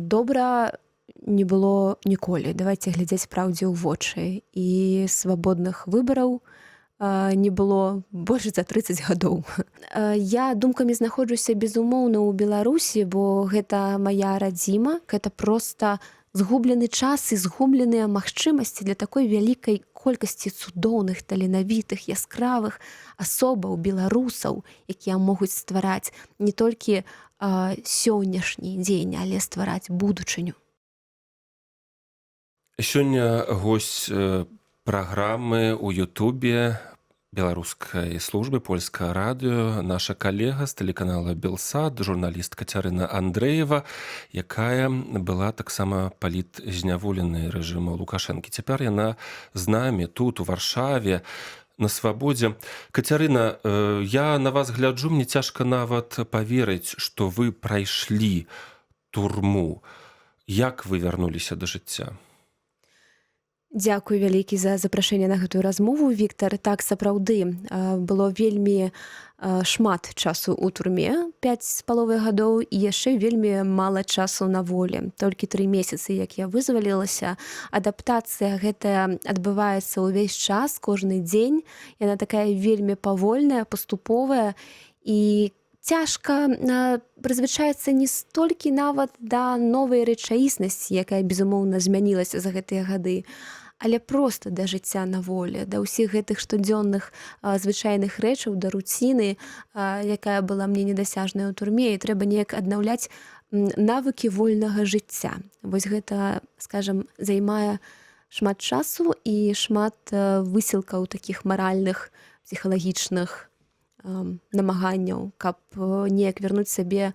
Добра не было ніколі. Давайте глядзець праўдзе ў вочы. І свабодных выбараў не было больш за 30 гадоў. Я думкамі знаходжуся, безумоўна, ў Беларусі, бо гэта моя радзіма, гэта проста згублены час і згубленыя магчымасці для такой вялікай колькасці цудоўных, таленавітых, яскравых асобаў, беларусаў, якія могуць ствараць не толькі сённяшні дзень, але ствараць будучыню. Сёння госць праграмы ў Ютубе беларускай службы Польскага радыё — наша калега з тэлеканала «Белсад», журналіст Кацярына Андрэева, якая была таксама палітзняволенай рэжыму Лукашэнкі. Цяпер яна з намі тут, у Варшаве, на свабодзе. Кацярына, я на вас гляджу, мне цяжка нават паверыць, што вы прайшлі турму. Як вы вярнуліся да жыцця? Дзякуй вялікі за запрашэнне на гэтую размову, Віктор. Так, сапраўды, было вельмі шмат часу ў турме, 5,5 гадоў, і яшчэ вельмі мала часу на волі. Толькі 3 месяцы, як я вызвалілася. Адаптацыя гэтая адбываецца ўвесь час, кожны дзень. Яна такая вельмі павольная, паступовая, і цяжка прызвычаецца не столькі нават да новай рэчаіснасці, якая, безумоўна, змянілася за гэтыя гады, але проста да жыцця на волі, да ўсіх гэтых штодзённых звычайных рэчаў, да руціны, якая была мне недасяжная ў турме, і трэба неяк аднаўляць навыкі вольнага жыцця. Вось гэта, скажем, займае шмат часу і шмат высілкаў такіх маральных, псіхалагічных намаганняў, каб неяк вярнуць сабе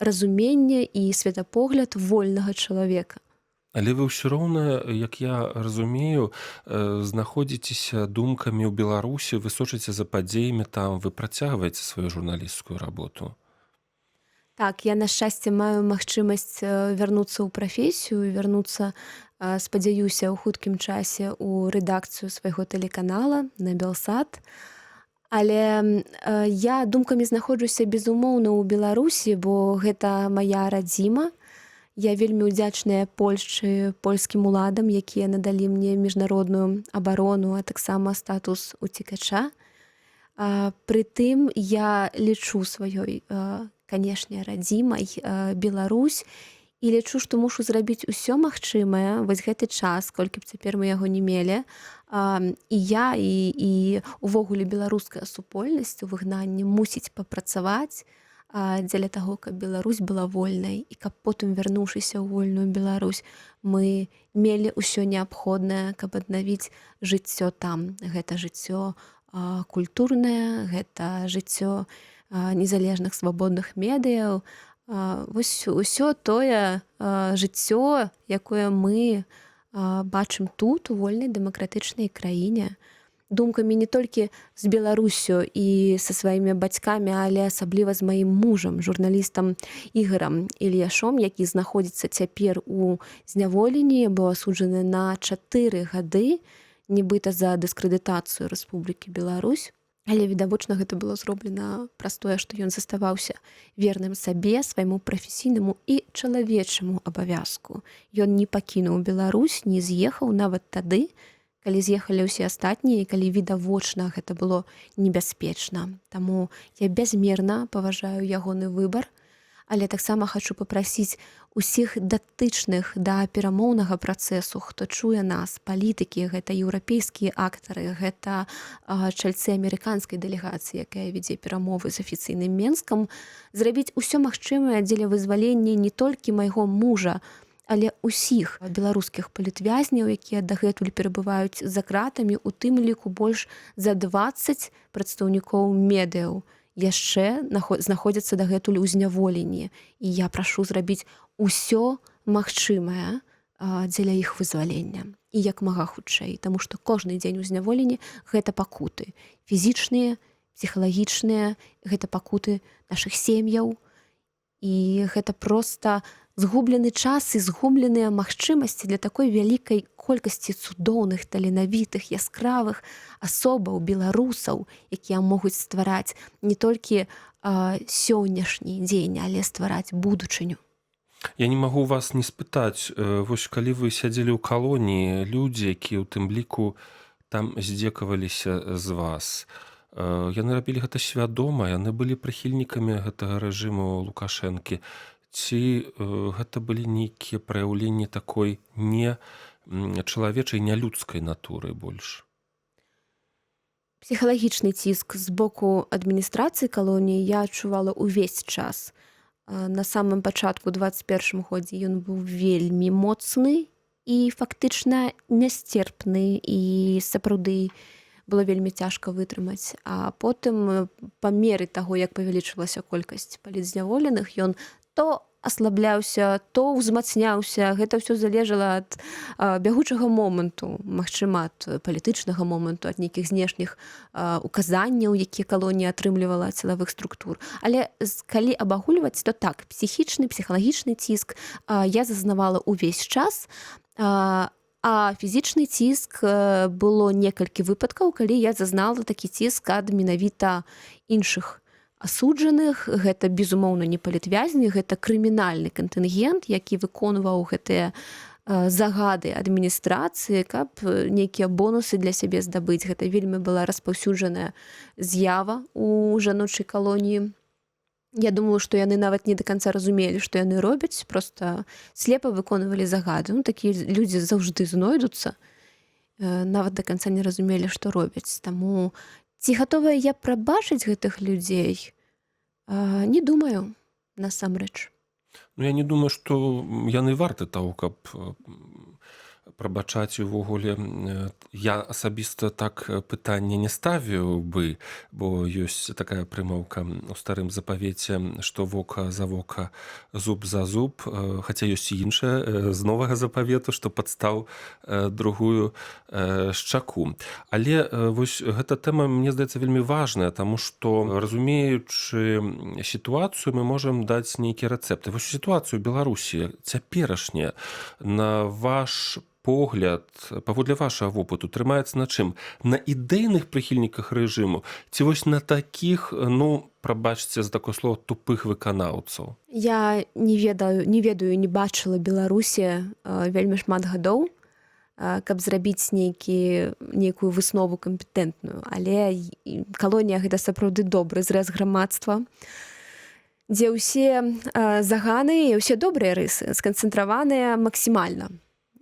разуменне і светапогляд вольнага чалавека. Але вы ўсё роўна, як я разумею, знаходзіцеся думкамі ў Беларусі, вы сочыце за падзеямі там, вы працягваеце сваю журналісцкую работу. Так, я, на шчасце, маю магчымасць вярнуцца ў прафесію, вярнуцца, спадзяюся, ў хуткім часе ў рэдакцыю свайго тэлеканала на Белсад. Але я думкамі знаходжуся, безумоўна, ў Беларусі, бо гэта мая радзіма. Я вельмі ўдзячная Польшчы, польскім уладам, якія надалі мне міжнародную абарону, а таксама статус уцекача. Прытым я лічу сваёй, канешне, радзімай Беларусь і лічу, што мушу зрабіць усё магчымае вось гэты час, колькі б цяпер мы яго не мелі. І я, і увогуле беларуская супольнасць у выгнанні мусіць папрацаваць дзеля таго, каб Беларусь была вольнай і каб потым, вярнуўшыся ў вольную Беларусь, мы мелі ўсё неабходнае, каб аднавіць жыццё там. Гэта жыццё культурнае, гэта жыццё незалежных свабодных медыяў. Вось усё тое жыццё, якое мы бачым тут, у вольнай дэмакратычнай краіне. Думкамі не толькі з Беларуссю і са сваімі бацькамі, але асабліва з маім мужам, журналістам Ігарам Ільяшом, які знаходзіцца цяпер у зняволенні, быў асуджаны на 4 гады нібыта за дыскрэдытацыю Рэспублікі Беларусь. Але відавочна, гэта было зроблена праз тое, што ён заставаўся верным сабе, свайму прафесійнаму і чалавечаму абавязку. Ён не пакінуў Беларусь, не з'ехаў нават тады, калі з'ехалі ўсе астатнія і калі відавочна гэта было небяспечна. Таму я бязмерна паважаю ягоны выбар, але таксама хачу папрасіць усіх датычных да перамоўнага працэсу, хто чуе нас, палітыкі, гэта еўрапейскія актары, гэта чальцы амерыканскай дэлегацыі, якая вядзе перамовы з афіцыйным Менскам, зрабіць усё магчымае дзеля вызвалення не толькі майго мужа, але ўсіх беларускіх палітвязняў, якія дагэтуль перабываюць за кратамі, у тым ліку больш за 20 прадстаўнікоў медыяў яшчэ знаходзяцца дагэтуль у зняволенні. І я прашу зрабіць усё магчымае дзеля іх вызвалення і як мага хутчэй, таму што кожны дзень у зняволенні — гэта пакуты фізічныя, псіхалагічныя, гэта пакуты нашых сем'яў, і гэта проста згублены час і згубленыя магчымасці для такой вялікай колькасці цудоўных, таленавітых, яскравых асобаў, беларусаў, якія могуць ствараць не толькі сённяшні дзень, але ствараць будучыню. Я не магу вас не спытаць, вось калі вы сядзелі ў калоніі, людзі, якія ў тым ліку там здзекаваліся з вас, яны рабілі гэта свядома, яны былі прыхільнікамі гэтага рэжыму Лукашэнкі, ці гэта былі нейкія праяўленні такой не чалавечай, нялюдскай натуры больш? Псіхалагічны ціск з боку адміністрацыі калоніі я адчувала ўвесь час. На самым пачатку, 21 годзе, ён быў вельмі моцны і фактычна нясцерпны, і сапраўды было вельмі цяжка вытрымаць. А потым, па меры таго, як павялічылася колькасць палітзняволеных, ён то аслабляўся, то ўзмацняўся. Гэта ўсё залежала ад бягучага моманту, магчыма, ад палітычнага моманту, ад нейкіх знешніх указанняў, якія калонія атрымлівала ад сілавых структур. Але калі абагульваць, то так, псіхічны, псіхалагічны ціск я зазнавала ўвесь час. А фізічны ціск, было некалькі выпадкаў, калі я зазнала такі ціск ад менавіта іншых асуджаных. Гэта, безумоўна, не палітвязні, гэта крымінальны кантынгент, які выконваў гэтыя загады адміністрацыі, каб нейкія бонусы для сябе здабыць. Гэта вельмі была распаўсюджаная з'ява у жаночай калоніі. Я думаю, што яны нават не до конца разумелі, што яны робяць, просто слепа выконвалі загады. Ну, такія людзі заўжды знойдуцца, нават до конца не разумелі, што робяць. Таму ці гатовая я прабачыць гэтых людзей? Не думаю, насамрэч. Ну, я не думаю, што яны варты таго, каб прабачаць увогуле. Я асабіста так пытанне не ставіў бы, бо ёсць такая прымаўка ў Старым Запавеце, што вока за вока, зуб за зуб, хаця ёсць і іншая з Новага Запавету, што падстаў другую шчаку. Але вось гэта тэма, мне здаецца, вельмі важная, таму што, разумеючы сітуацыю, мы можам даць нейкія рэцэпты. Вось сітуацыю Беларусі цяперашняя, на ваш погляд, паводле вашага вопыту, трымаецца на чым? На ідэйных прыхільніках рэжыму ці вось на такіх, ну, прабачце за такое слово, тупых выканаўцаў? Я не ведаю, не ведаю, не бачыла Беларусі вельмі шмат гадоў, каб зрабіць нейкую выснову кампетэнтную. Але калонія — гэта сапраўды добры зрэз грамадства, дзе ўсе заганы і ўсе добрыя рысы сканцэнтраваныя максімальна.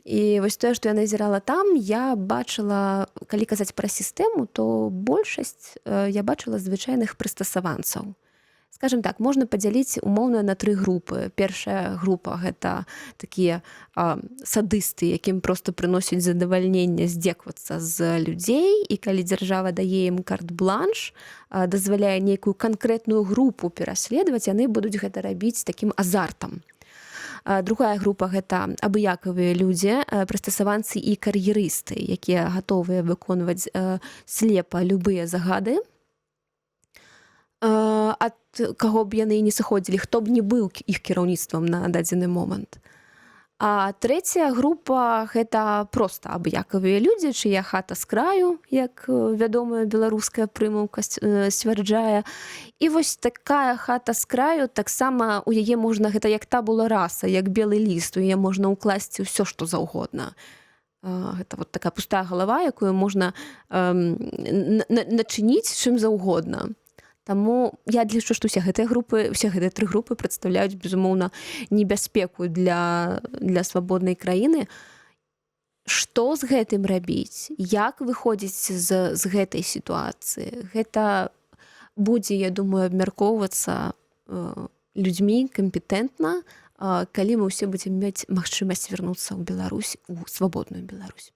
І вось тое, што я назірала там, я бачыла, калі казаць пра сістэму, то большасць я бачыла звычайных прыстасаванцаў. Скажем так, можна падзяліць умоўна на тры групы. Першая група — гэта такія садысты, якім просто прыносяць задавальненне здзеквацца з людзей, і калі дзяржава дае ім карт-бланш, дазваляе нейкую канкрэтную групу пераследаваць, яны будуць гэта рабіць такім азартам. Другая група — гэта абыякавыя людзі, прыстасаванцы і кар'ерысты, якія гатовыя выконваць слепа любыя загады, ад каго б яны не сыходзілі, хто б не быў іх кіраўніцтвам на дадзены момант. А трэцяя група — гэта проста абыякавыя людзі, чыя хата з краю, як вядомая беларуская прымаўка сцвярджае. І вось такая хата з краю таксама, у яе можна, гэта як табула раса, як белы ліст, у яе можна ўкласці ўсё, што заўгодна. Гэта вот такая пустая галава, якую можна начыніць чым заўгодна. Таму я лічу, што ўсе гэтыя групы, усе гэтыя тры групы прадстаўляюць, безумоўна, небяспеку для свабоднай краіны. Што з гэтым рабіць, як выходзіць з гэтай сітуацыі, гэта будзе, я думаю, абмяркоўвацца людзьмі кампетэнтна, калі мы ўсе будзем мець магчымасць вярнуцца ў Беларусь, у свабодную Беларусь.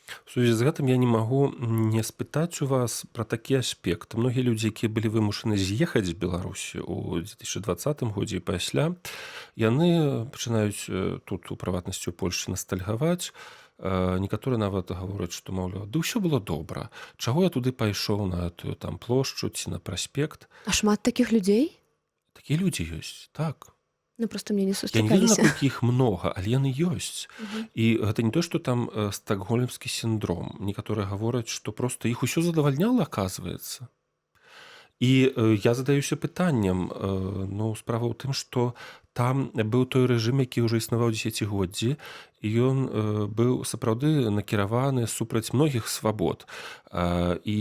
У сувязі з гэтым я не магу не спытаць у вас пра такі аспект. Многія людзі, якія былі вымушаны з'ехаць з Беларусі ў 2020 годзе і пасля, яны пачынаюць тут, у прыватнасці у Польшчы, настальгаваць. Некаторыя нават гавораць, што, маўляў, ды ўсё было добра. Чаго я туды пайшоў, на тую там плошчу ці на праспект? А шмат такіх людзей? Такія людзі ёсць, так. Ну, просто мне не Я не ведаю, сустракаліся. наколькі іх многа, але яны ёсць. І гэта не то, што там стакгольмскі сіндром. Некаторыя гавораць, што просто іх усё задавальняла, оказывается. І я задаюся пытаннем, ну, справа ў тым, што Там быў той рэжым, які ўжо існаваў дзесяцігоддзі, і ён быў сапраўды накіраваны супраць многіх свабод. І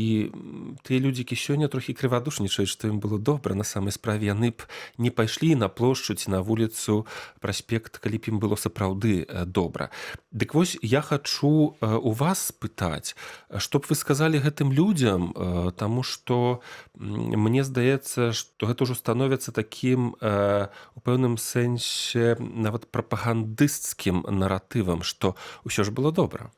тыя людзі, які сёння трохі крывадушнічаюць, што ім было добра, на самай справе яны б не пайшлі на плошчу ці на вуліцу, праспект, калі б ім было сапраўды добра. Дык вось, я хачу у вас спытаць, што б вы сказалі гэтым людзям, таму што мне здаецца, што гэта ўжо становіцца такім у пэўным сэнсе нават прапагандысцкім наратывам, што ўсё ж было добра.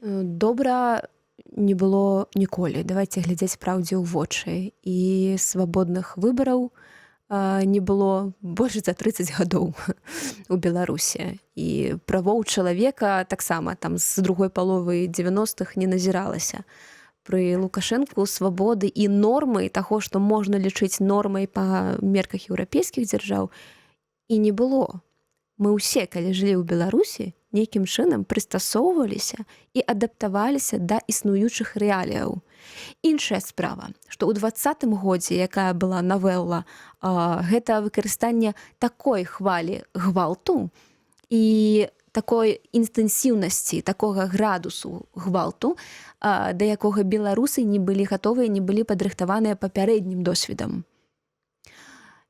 Добра не было ніколі. Давайте глядзець праўдзе ў вочы. І свабодных выбараў не было больш за 30 гадоў у Беларусі. І правоў чалавека таксама там з другой паловы 90-х не назіралася. Пры Лукашэнку свабоды і нормы таго, што можна лічыць нормай па мерках еўрапейскіх дзяржаў, і не было. Мы ўсе, калі жылі ў Беларусі, нейкім чынам прыстасоўваліся і адаптаваліся да існуючых рэаліяў. Іншая справа, што ў 20-м годзе, якая была навелла, гэта выкарыстанне такой хвалі гвалту і такой інтэнсіўнасці, такога градусу гвалту, да якога беларусы не былі гатовыя, не былі падрыхтаваныя папярэднім досведам.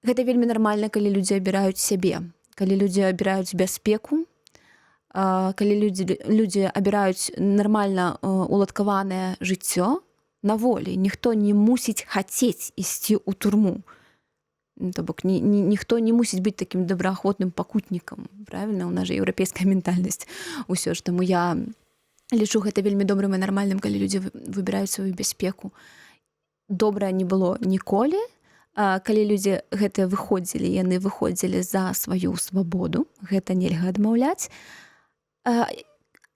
Гэта вельмі нармальна, калі людзі абіраюць сябе, калі людзі абіраюць бяспеку, калі людзі абіраюць нармальна уладкаванае жыццё на волі. Ніхто не мусіць хацець ісці ў турму. То бок ніхто не мусіць быць такім добраахвотным пакутнікам. Правильно, у нас жа еўрапейская ментальнасць усё ж. Таму я лічу гэта вельмі добрым і нармальным, калі людзі выбіраюць сваю бяспеку. Добра не было ніколі. Калі людзі гэтыя выходзілі, яны выходзілі за сваю свабоду, гэта нельга адмаўляць.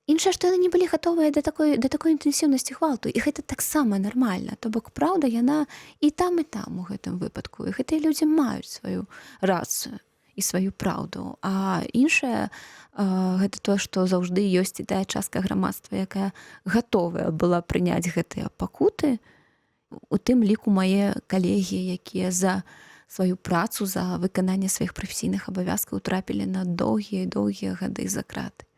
Іншае, што яны не былі гатовыя да такой інтэнсіўнасці гвалту, і гэта таксама нармальна. То бок праўда, яна і там, і там у гэтым выпадку. І гэтыя людзі маюць сваю рацыю і сваю праўду. А іншае, гэта тое, што заўжды ёсць і тая частка грамадства, якая гатовая была прыняць гэтыя пакуты, у тым ліку мае калегі, якія за сваю працу, за выкананне сваіх прафесійных абавязкаў трапілі на доўгія доўгія гады за краты.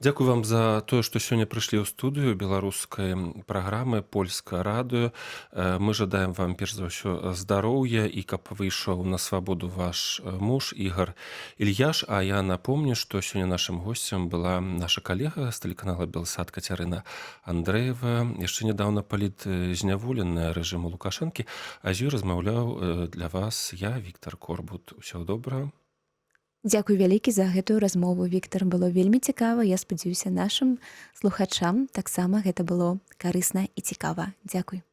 Дзякую вам за тое, што сёння прыйшлі ў студыю беларускай праграмы Польска радыё. Мы жадаем вам перш за ўсё здароўя і каб выйшаў на свабоду ваш муж Ігар Ільяш. А я напомню, што сёння нашым госцем была наша калега з тэлеканала Белсат Кацярына Андрэева, яшчэ нядаўна палітзняволеная рэжыму Лукашэнкі, а з ёй размаўляў для вас я, Віктар Корбут. Усяго добрага. Дзякуй вялікі за гэтую размову, Віктар, было вельмі цікава. Я спадзяюся, нашым слухачам таксама гэта было карысна і цікава. Дзякуй.